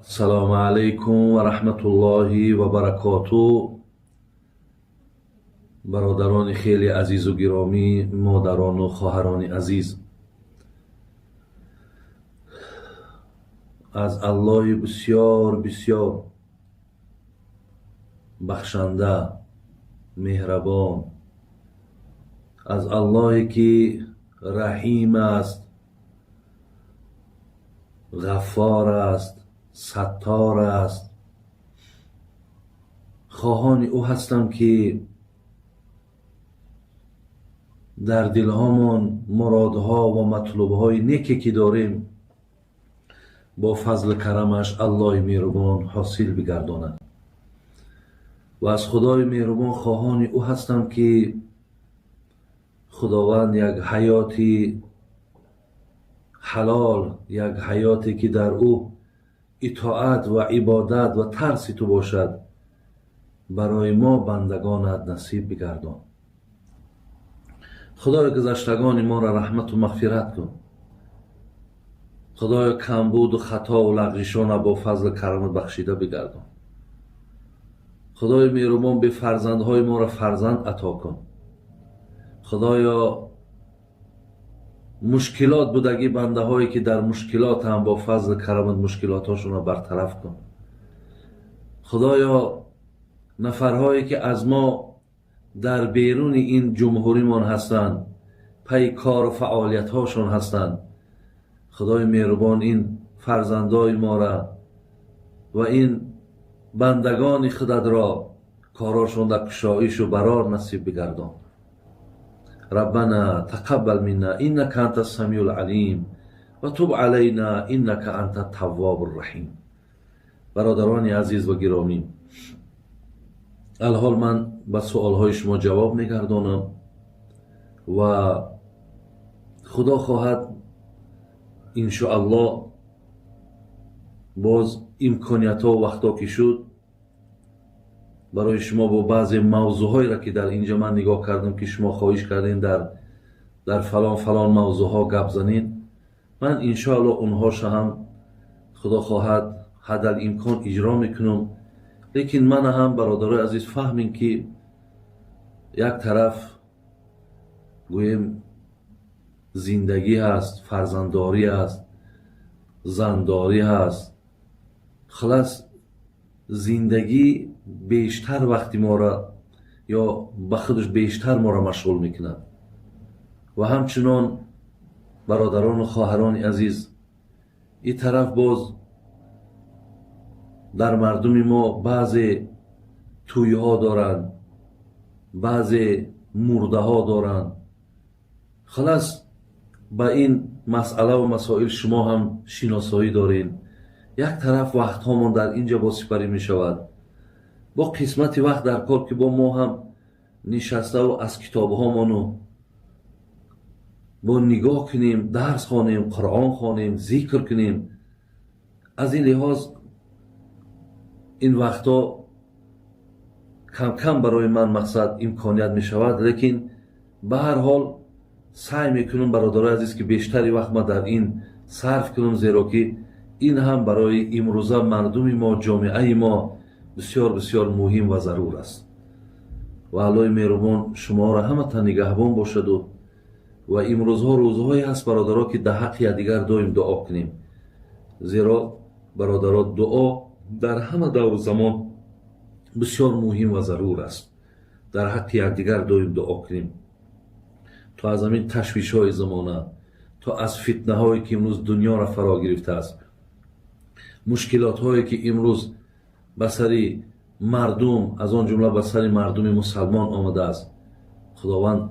Ассалому алайкум ва раҳматуллоҳи ва баракоту. Бародарони хеле азизу гиромӣ, модарону хоҳарони азиз, аз Аллоҳи бисёр бисёр бахшанда, меҳрабон, аз Аллоҳе ки раҳим аст, ғаффор аст, саттор аст, хоҳони ӯ ҳастам ки дар дилҳомон муродҳо ва матлубҳои неке ки дорем бо фазли карамаш Аллоҳи меҳрубон ҳосил бигардонад ва аз Худои меҳрубон хоҳони ӯ ҳастам ки Худованд як ҳаёти ҳалол, як ҳаёте ки дар ӯ итоат ва ибодат ва тарси ту бошад, барои мо бандагонат насиб бигардон. Худоё, гузаштагони моро раҳмату мағфират кун. Худоё, камбуду хатову лағжишона бо фазли карамат бахшида бигардон. Худои меҳрубон, бефарзандҳои моро фарзанд ато кун. Худоё, мушкилот будагӣ бандаҳое ки дар мушкилот ҳам бо фазли карамат мушкилотҳошонро бартараф кун. Худоё, нафарҳое ки аз мо дар беруни ин ҷумҳуримон ҳастанд, пайи кору фаъолиятҳошон ҳастанд, Худои меҳрубон, ин фарзандои мора ва ин бандагони худатро корҳошон дар кушоишу барор насиб бигардон. Раббана тақаббал минна иннака анта самиул алим ва туб алайна иннака анта таввобур раҳим. Бародарони азиз ва гиромӣ, алҳол ман ба суолҳои шумо ҷавоб мегардонам ва Худо хоҳад, иншоаллоҳ, боз имкониятҳо вақтҳо ки шуд, барои шумо бо баъзе мавзӯъҳоеро ки дар инҷа ман нигоҳ кардам ки шумо хоҳиш кардем дар фалон фалон мавзӯъҳо гап занед, ман иншоаллоҳ онҳоша ҳам Худо хоҳад ҳадал имкон иҷро мекунам. Лекин мана ҳам, бародарои азиз, фаҳмем ки як тараф гӯем зиндагӣ ҳаст, фарзанддорӣ ҳаст, зандорӣ ҳаст. Хулас, зиндагӣ бештар вақти моро ё ба худаш бештар моро машғул мекунад. Ва ҳамчунон, бародарону хоҳарони азиз, ин тараф боз дар мардуми мо баъзе тӯйҳо доранд, баъзе мурдаҳо доранд. Халас, ба ин масъалаву масоил шумо ҳам шиносоӣ доред. Як тараф вақтҳомон дар ин ҷо бо сипарӣ мешавад, бо қисмати вақт дар кор ки бо мо ҳам нишаставу аз китобҳомону бо нигоҳ кунем, дарс хонем, Қуръон хонем, зикр кунем. Аз ин лиҳоз ин вақтҳо камкам барои ман мақсад имконият мешавад, лекин ба ҳар ҳол саъй мекунам, бародарои азиз, ки бештари вақт ман дар ин сарф кунам, зеро ки ин ҳам барои имрӯза мардуми мо, ҷомеаи мо бисёр бисёр муҳим ва зарур аст. Ва Аллоҳи меҳрубон шуморо ҳаматан нигаҳбон бошаду ва имрӯзҳо рӯзҳое ҳаст, бародаро, ки дар ҳаққи якдигар доим дуо кунем, зеро, бародаро, дуо дар ҳама давру замон бисёр муҳим ва зарур аст. Дар ҳаққи якдигар доим дуо кунем, то аз ҳамин ташвишҳои замона, то аз фитнаҳое ки имрӯз дунёро фаро гирифтааст, мушкилотҳое ки имрӯз ба сари мардум, аз он ҷумла ба сари мардуми мусалмон омадааст, Худованд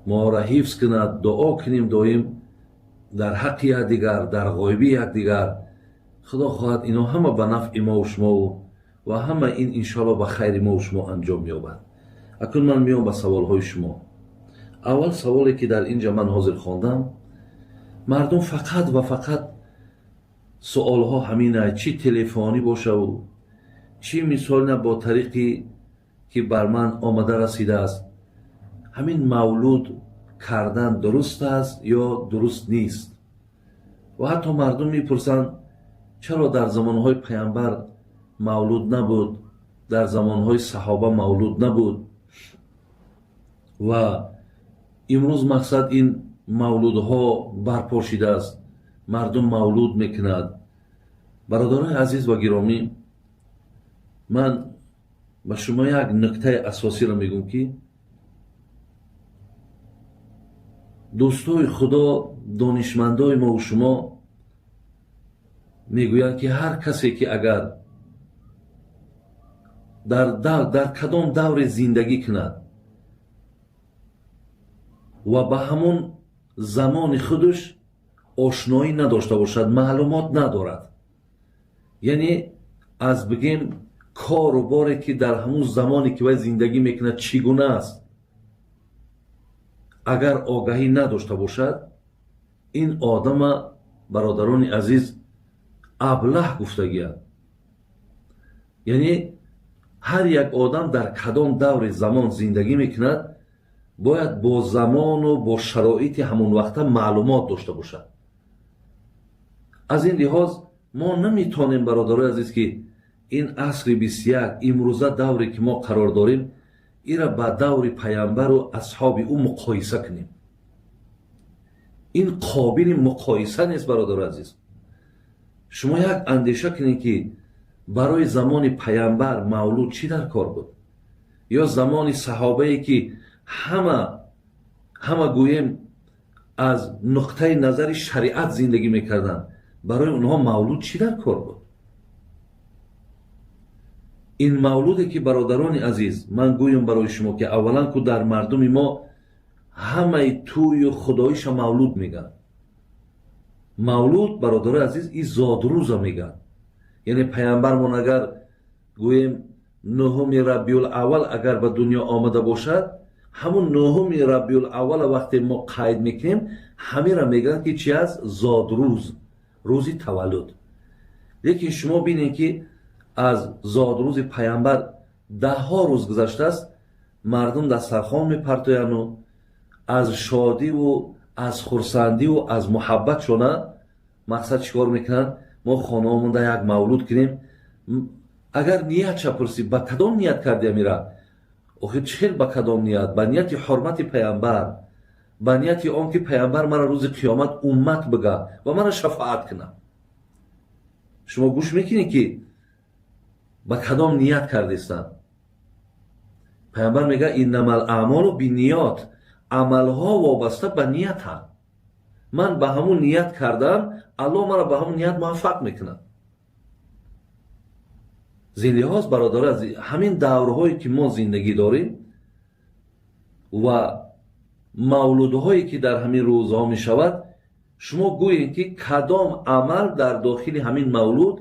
моро ҳифз кунад. Дуо кунем доим дар ҳаққи якдигар, дар ғоиби якдигар. Худо хоҳад, ино ҳама ба нафъи мову шумову ва ҳама ин иншоалло ба хайри мову шумо анҷом меёбад. Акнун ман меом ба саволҳои шумо. Аввал саволе ки дар инҷа ман ҳозир хондам, мардум фақат ва фақат суолҳо ҳамина, чӣ телефонӣ бошаву чӣ мисол на бо тариқе ки бар ман омада расидааст, ҳамин мавлуд кардан дуруст аст ё дуруст нест? Ва ҳатто мардум мепурсанд, Чаро дар замонҳои паямбар мавлуд набуд, дар замонҳои саҳоба мавлуд набуд ва имрӯз мақсад ин мавлудҳо барпо шидааст, мардум мавлуд мекунад? Бародарони азиз ва гиромӣ, ман ба шумо як нуктаи асосиро мегӯм, ки дӯстои Худо, донишмандои мову шумо мегӯянд, ки ҳар касе ки агар дар кадом давре зиндагӣ кунад ва ба ҳамон замони худаш ошноӣ надошта бошад, маълумот надорад, яъне аз бигем кору боре ки дар ҳамон замоне ки вай зиндагӣ мекунад чӣ гуна аст, агар огаҳӣ надошта бошад, ин одама, бародарони азиз, аблаҳ гуфтагианд. Яъне ҳар як одам дар кадом даври замон зиндагӣ мекунад, бояд бо замону бо шароити ҳамон вақта маълумот дошта бошад. Аз ин лиҳоз мо наметонем, бародарои азиз, ки ин асри 21, имрӯза давре ки мо қарор дорем, ира ба даври паямбару асҳоби ӯ муқоиса кунем. Ин қобили муқоиса нест, бародарои азиз. Шумо як андеша кунед, ки барои замони паямбар мавлуд чӣ дар кор буд, ё замони саҳобае ки ҳама гӯем аз нуқтаи назари шариат зиндагӣ мекарданд, барои онҳо мавлуд чӣ дар кор буд? Ин мавлуде ки, бародарони азиз, ман гӯям барои шумо, ки аввалан ку дар мардуми мо ҳамаи тӯю худоиша мавлуд мегӯянд. Мавлуд, бародарои азиз, и зодрӯза мегӯянд. Яъне паямбармон агар гӯем 9 рабиул аввал агар ба дунё омада бошад, ҳамун 9 рабиул аввала вақте мо қайд мекунем, ҳамира мегӯянд, ки чи аст? Зодрӯз, рӯзи таваллуд. Лекин шумо бинед, ки аз зодрӯзи паямбар даҳҳо рӯз гузаштааст, мардум дастархон мепартоянду аз шодиву аз хурсандиву аз муҳаббатшона мақсад чӣ кор мекунанд? Мо хонаомонда як мавлуд кунем. Агар ниятша пурсӣ, ба кадом ният карди амира? Охир чӣ хел ба кадом ният? Ба нияти ҳурмати паямбар, ба нияти он ки паямбар мара рӯзи қиёмат уммат бига ва мара шафоат кунад. Шумо гӯш мекунед, ки ба кадом ният кардистанд? Паямбар мегӯяд: иннамал аъмолу бинниёт, амалҳо вобаста ба ниятанд. Ман ба ҳамун ният кардам, Аллоҳ маро ба ҳамун ният муваффақ мекунад. Зин лиҳоз, бародари азиз, ҳамин даврҳое ки мо зиндагӣ дорем ва мавлудҳое ки дар ҳамин рӯзҳо мешавад, шумо гӯед, ки кадом амал дар дохили ҳамин мавлуд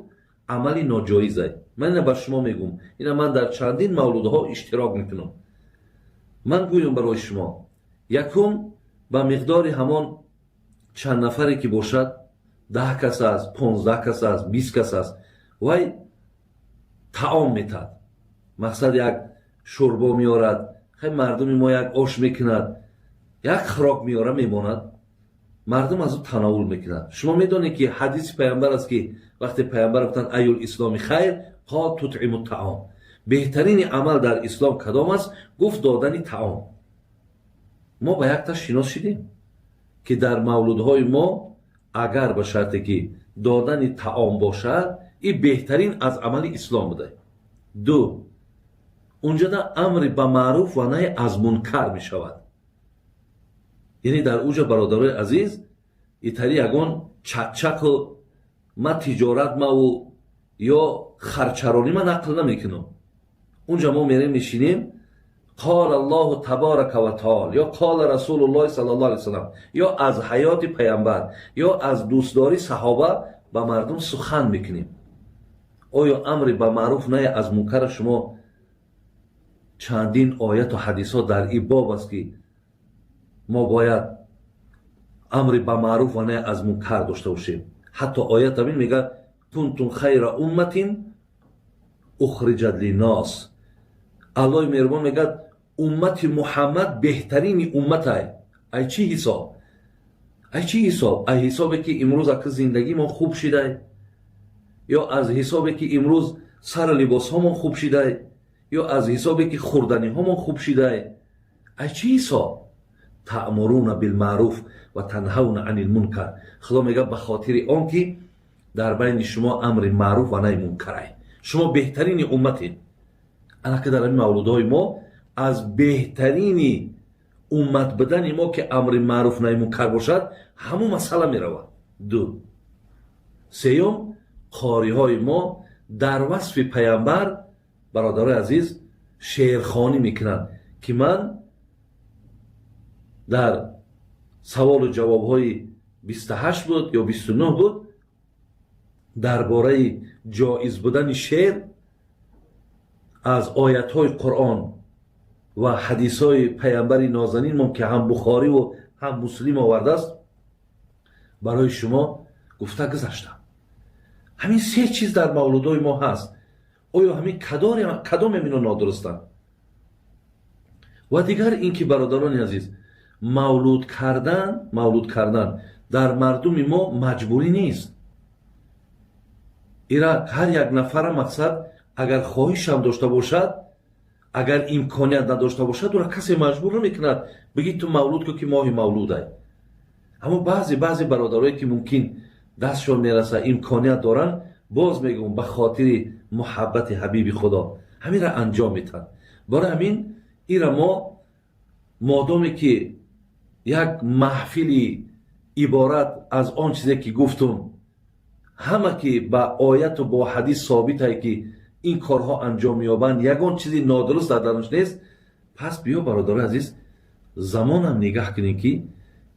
амали ноҷоиза? Ман ина ба шумо мегӯм, ина ман дар чандин мавлудҳо иштирок мекунам. Ман гӯям барои шумо: якум, ба миқдори ҳамон чанд нафаре ки бошад, 10 кас аст, 15 кас аст, 20 кас аст, вай таом метад, мақсад як шӯрбо меорад, хай мардуми мо як ош мекунад, як хӯрок меора, мемонад, мардум аз ӯ тановул мекунад. Шумо медонед, ки ҳадиси паямбар аст, ки вақте паямбар гуфтанд: аюл исломи хайр? Қол: тутъиму таом. Беҳтарини амал дар ислом кадом аст? Гуфт: додани таом. Мо ба якта шинос шидем, ки дар мавлудҳои мо агар ба шарте ки додани таом бошад, и беҳтарин аз амали ислом буда. Ду, унҷода амри ба маъруф ва наҳи аз мункар мешавад. Яъне дар уҷа, бародарои азиз, итари ягон чақчақу ма тиҷорат маву ё харчаронӣ ма нақл намекунам. Унҷа мо мерем, мешинем, қол Аллоҳу табарака ва таол ё қола Расулуллоҳи саллаллоҳу алайҳи васаллам, ё аз ҳаёти паямбар, ё аз дӯстдории саҳоба ба мардум сухан мекунем. Оё амри ба маъруф, наҳи аз мункара шумо чандин ояту ҳадисҳо дар ин боб аст, ки мо бояд амри ба маъруф ва наҳи аз мункар дошта бошем. Ҳатто оят ҳамин мегӯяд: кунтум хайра умматин ухриҷат линнос. Аллоҳи меҳрубон мегӯяд: уммати Муҳаммад беҳтарини умматай. Ай чӣ ҳисоб? Ай чӣ ҳисоб? Ай ҳисобе ки имрӯз ака зиндагии мо хуб шидай. Ё аз ҳисобе ки имрӯз сару либосҳомон хуб шидай, ё аз ҳисобе ки хӯрданиҳомон хуб шидай? Аз чӣ ҳисоб? Таъмуруна билмаъруф ва танҳавна ани лмункар. Худо мегӯяд, ба хотири он ки дар байни шумо амри маъруф ва наҳи мункарай. Шумо беҳтарини умматед. Анака дар ҳамин мавлудҳои мо аз беҳтарини уммат будани мо, ки амри маъруф, наҳи мункар бошад, ҳамун масъала меравад. Ду сеюм, қориҳои мо дар васфи паямбар, бародарои азиз, шеърхонӣ мекунанд, ки ман дар саволу ҷавобҳои 28 буд ё 29 буд, дар бораи ҷоиз будани шеър аз оятҳои Қуръон ва ҳадисҳои паямбари нозанинмон, ки ҳам Бухориву ҳам Муслим овардааст, барои шумо гуфта гузаштам. Ҳамин се чиз дар мавлудҳои мо ҳаст. Оё ҳамин кадомем ино нодурустанд? Ва дигар ин ки, бародарони азиз, мавлуд кардан дар мардуми мо маҷбурӣ нест. Ира ҳар як нафара, мақсад, агар хоҳишам дошта бошад, агар имконият надошта бошад, ӯра касе маҷбур намекунад, бигӣ ту мавлуд ку, ки моҳи мавлудай. Аммо баъзе бародарое ки мумкин дастшон мераса, имконият доранд, боз мегӯм, ба хотири муҳаббати ҳабиби Худо ҳаминра анҷом медиҳанд. Барои ҳамин ира мо, модоме ки як маҳфили иборат аз он чизе ки гуфтум, ҳама ки ба ояту бо ҳадис собитае, ки ин корҳо анҷом меёбанд, ягон чизи нодуруст дар дарунаш нест. Пас биё, бародарои азиз, замонам нигаҳ кунем, ки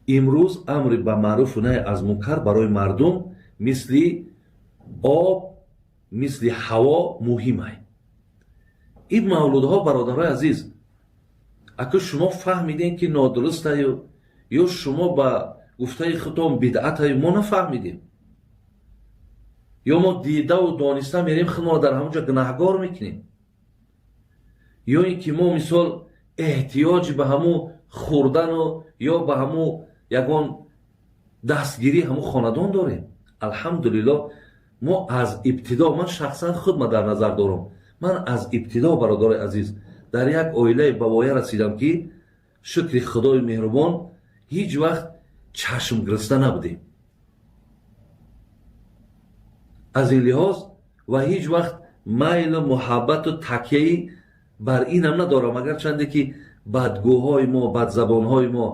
имрӯз амри ба маъруфу наҳй аз мункар барои мардум мисли об, мисли ҳаво муҳимай. Ин мавлудҳо, бародарои азиз, ака, шумо фаҳмидем, ки нодурустаю ё шумо ба гуфтаи худтон бидъатаю, мо нафаҳмидем, ё мо дидаву дониста мерем, худморо дар ҳамон ҷо гунаҳгор мекунем, ё ин ки мо, мисол, эҳтиёҷ ба ҳамун хӯрдану ё ба ҳамун ягон дастгирӣ ҳамун хонадон дорем. Алҳамдулиллоҳ, мо аз ибтидо, ман шахсан худма дар назар дорам, ман аз ибтидо, бародарои азиз, дар як оилаи ба воя расидам, ки шукри Худои меҳрубон, ҳеҷ вақт чашм гирифта набудем аз ин лиҳоз ва ҳеҷ вақт майлу муҳаббату такяӣ бар инам надорам. Агарчанде ки бадгӯҳои мо, бадзабонҳои мо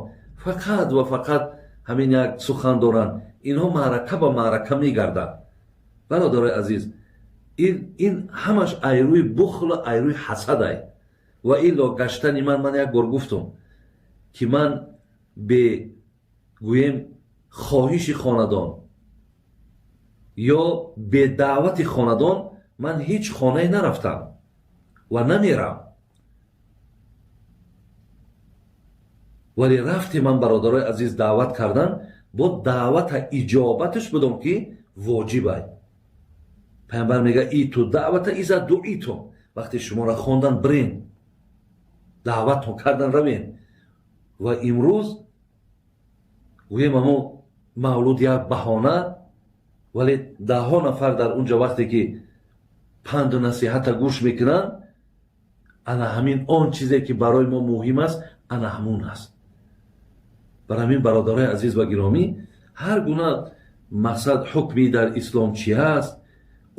фақат ва фақат ҳамин як сухан доранд, инҳо маърака ба маърака мегарданд. Бародарои азиз, ин ҳамаш айрӯи бухлу айрӯи ҳасадай. Ва илло гаштани ман як бор гуфтум, ки ман бе, гӯем, хоҳиши хонадон ё бедаъвати хонадон ман ҳеҷ хонае нарафтам ва намерам. Вале рафте ман, бародарои азиз, даъват кардан, бо даъвата иҷобаташ будам, ки воҷибай. Пайғамбар мега: иту даъвата иза дуитум. Вақте шуморо хондан, бирен, даъватон кардан, равен. Ва имрӯз, гӯем, амо мавлуд як баҳона, вале даҳҳо нафар дар он ҷо, вақте ки панду насиҳата гӯш мекунанд, ана ҳамин он чизе ки барои мо муҳим аст, ана ҳамун аст. Бар ҳамин, бародарои азиз ва гиромӣ, ҳар гуна, мақсад, ҳукми дар ислом чи ҳаст,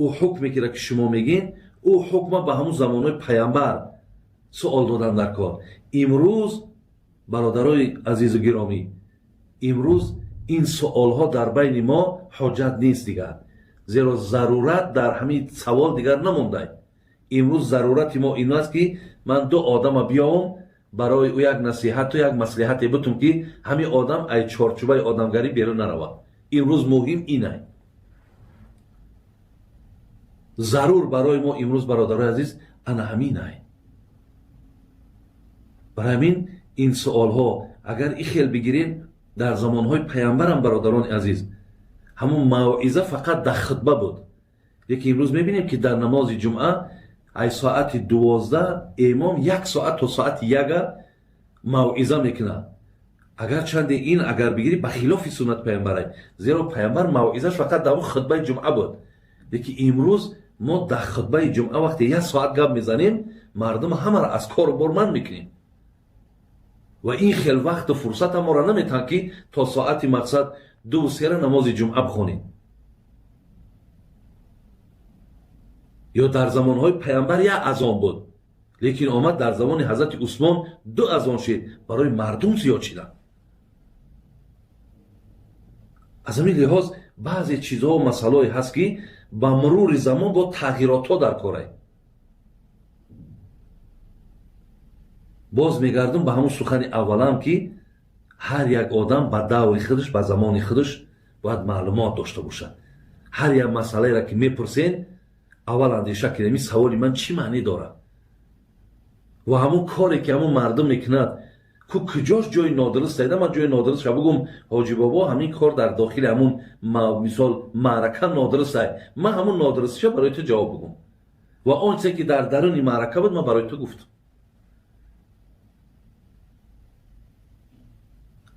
ӯ ҳукме ки шумо мегин, ӯ ҳукма ба ҳамун замонҳои пайғамбар суол додан дар кор. Имрӯз, бародарои азизу гиромӣ, имрӯз ин суолҳо дар байни мо ҳоҷат нест дигар, зеро зарурат дар ҳамин савол дигар намондай. Имрӯз зарурати мо ин аст, ки ман ду одама биёвам, барои ӯ як насиҳату як маслиҳате бутум, ки ҳамин одам ай чорчӯбаи одамгарӣ берун наравад. Имрӯз муҳим инай, зарур барои мо имрӯз, бародарои азиз, ана ҳаминай. Барои ҳамин ин суолҳо, агар и хел бигирем, дар замонҳои пайғамбарам, бародарони азиз, ҳамун мавъиза фақат дар хутба буд. Лекин имрӯз мебинем, ки дар намози ҷумъа ай соати 12 имом як соат то соати 1 мавъиза мекунад. Агарчанде ин, агар бигирӣ, ба хилофи суннати пайғамбарай, зеро пайғамбар мавъизаш фақат дар хутбаи ҷумъа буд. Лекин имрӯз мо дар хутбаи ҷумъа вақте як соат гап мезанем, мардум ҳамаро аз кору бор манъ мекунем ва ин хел вақту фурсата моро наметаҳанд, ки то соати мақсад 2-сера намози ҷумъа бихонем. Ё дар замонҳои паямбар як азон буд, лекин омад дар замони ҳазрати Усмон ду азон шид, барои мардум зиёд шиданд. Аз ҳамин лиҳоз баъзе чизҳо, масъалое ҳаст, ки ба мурури замон бо тағйиротҳо дар корай. Боз мегардум ба ҳамун сухани аввалам, ки ҳар як одам ба даври худаш, ба замони худаш бояд маълумот дошта бошад. Ҳар як масъалаеро, ки мепурсен, аввал андеша кунем, ин саволи ман чӣ маънӣ дорад ва ҳамун коре, ки ҳамун мардум мекунад, ку куҷош ҷои нодуруст айда. Ман ҷои нодуруст бугум, ҳоҷи бобо, ҳамин кор дар дохили ҳамун, мисол, маърака нодуруст ай. Ман ҳамун нодурустиша барои ту ҷавоб бугум ва он чизе, ки дар даруни маърака буд, ман барои ту гуфтам.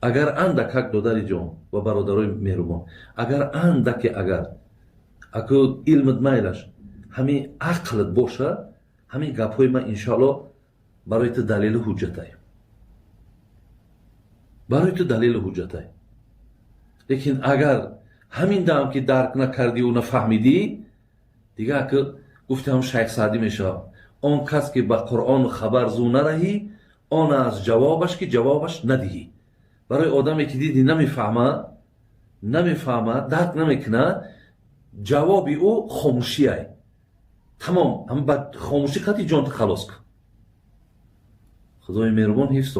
Агар андакак, додари ҷон ва бародарои меҳрубон, агар андаке, агар аку илмат майлаш, ҳамин ақлат боша, ҳамин гапҳои ман иншоалло барои ту далелу ҳуҷҷатай, барои ту далелу ҳуҷҷатай. Лекин агар ҳамин дам ки дарк накардиу нафаҳмидӣ, дига аку гуфти ҳам Шайх Саъдӣ мешавад: он кас, ки ба Қуръону хабар зу нараҳӣ, он аз ҷавобаш, ки ҷавобаш надиҳӣ. Барои одаме, ки диди намефаҳма, дарк намекунад, ҷавоби ӯ хомӯшиай. Тамом, ба хомӯшӣ қатъи ҷонта халос кун. Худои меҳрубон ҳифз.